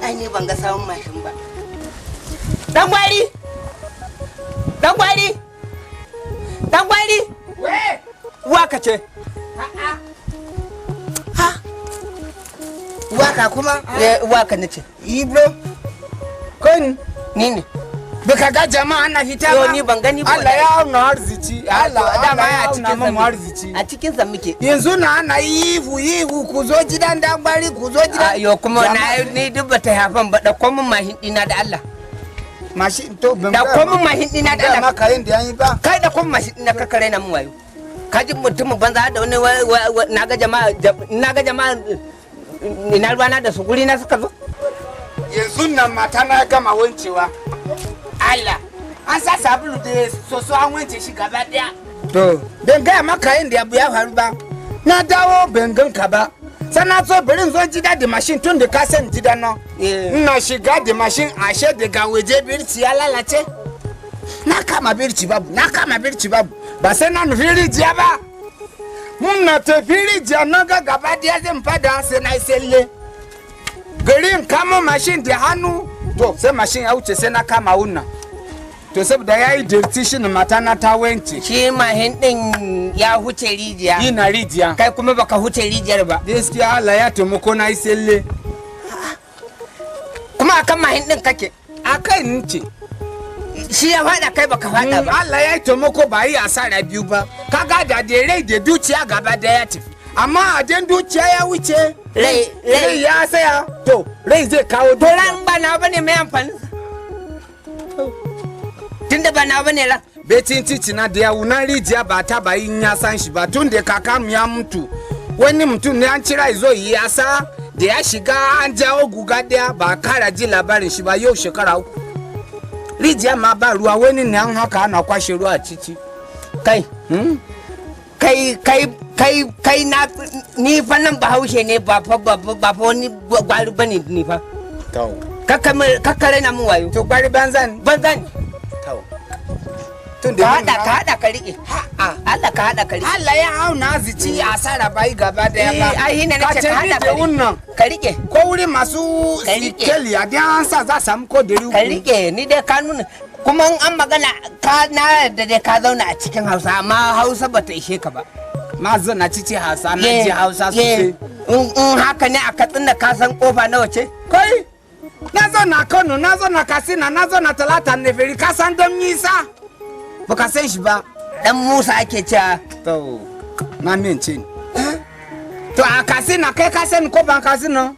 Ai ni ban ga sawun mashin ba. Dan gwari, dan gwari, dan gwari. Waka ce. Ha, waka kuma? Eh, waka nace. Ibro kun. Ni ne. Baka ga jama'a ana fita Yo, ba? Ni ban gani ba. Allah ya auna arziki, Allah. Dama Allah ya a auna cikin mu sa muke. arziki. A cikin sa muke. Yanzu na ana ihu ihu, ku zo gidan dangwari, ku zo gidan. Yo, kuma na ni duk bata hafan ba. Dauko min mashin dina da Allah. Mashin to ban Dauko min mashin dina da ga Allah. maka yin da yayi ba. Kai, dauko min mashin dina, ka kare na min wayo. Ka ji mutumin banza da wani na ga jama'a, na ga jama'a, ina ruwana da su? Guri na suka zo? Yanzu nan mata na gama wancewa. Allah, an sa sabulu da soso, an wanke shi gaba daya. To ban gaya maka yin da abu ya faru ba. Na dawo ban gan ka ba, sai na zo, bari in zo gida da mashin tun da ka san gida nan. Ina shiga da mashin, ashe daga waje birci ya lalace. Na kama birci babu, na kama birci babu, ba sai na nufi rijiya ba. Muna tafi rijiya, na ga gaba daya zan fada, sai na yi tsalle gari in kama mashin da hannu. To sai mashin ya wuce, sai na kama wannan. To saboda ya yi dirty shi ne mata na ta wanke. Shi mashin din ya huce rijiya? Ina rijiya. Kai kuma baka huce rijiyar ba? Gaskiya Allah ya taimako, na yi tsalle. Kuma akan mashin din kake? A kai ni ce. Shi ya fada, kai baka fada ba? Allah ya taimako, ba yi asara biyu ba. Kaga da rai da dukiya gaba daya ya tafi, amma a den dukiya ya wuce. Rai. Rai ya saya, to rai zai kawo To ran ba na bane, mai amfani tunda ba na bane ran. Becin titi na da yawu na rijiya ba ta ba yin ya san shi ba tun da kakamu ya mutu. Wani mutum ne an cira zo yi yasa, da ya shiga an jawo guga daya, ba kara ji labarin shi ba yau shekara 3. Rijiya ma ba ruwa, wani ne an haka ana kwashe ruwa a ciki. Kai. Kai, kai, kai, kai, na ni fa nan Bahaushe ne, ba fa ba fa wani gwari bane ni fa. To. Kakkare na mun wayo. To gwari banza ne. Banza ne. To tun Ka hada, ka hada ka rike. Allah, ka hada ka rike. Allah ya auna azici, asara bai gaba daya ba. Eh, ai hina nace ka hada ka ka rike. wannan. Ka rike. Ko wuri masu Ka rike. sikeli a dan an sa za samu ko 300. Ka rike ni dai, ka nuna kuma in an magana ka na yarda dai ka zauna a cikin Hausa, amma Hausa bata ishe ka ba. Ma na cici Hausa, na ji Hausa sosai. In haka ne, a Katsina ka san kofa nawa ce? Kai, na zo na Kano, na zo na Katsina, na zo na Talata Neferi. Ka san don nisa ba ka san shi ba. Dan Musa ake cewa. To na mence ni. To a Katsina kai ka sani ko ban Katsina?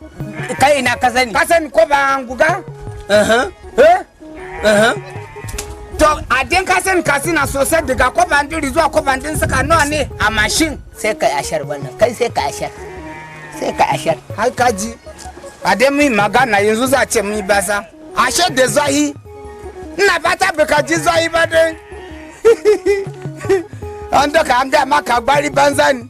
Kai, ina ka sani? Ka sani ko ban guga? Eh. To a den ka sani Katsina sosai, daga koban diri zuwa koban din suka nawa ne a mashin? Sai ka ashar wannan, kai, sai ka ashar, sai ka ashar. Har ka ji a dai mun magana yanzu za a ce mun yi basa. Ashe da zahi, ina fata baka ji zahi ba dai. An doka an gaya maka gbari banza ne.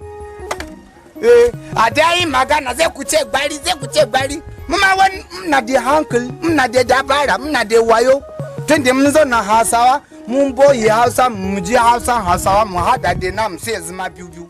Eh, a dai yi magana zai ku ce gbari, zai ku ce gbari. Mu ma wani muna da hankali, muna da dabara, muna da wayo. Tun da mun zauna Hausawa, mun boye Hausa, mu ji Hausa, Hausawa mu hada da namu sai ya zama biyu biyu.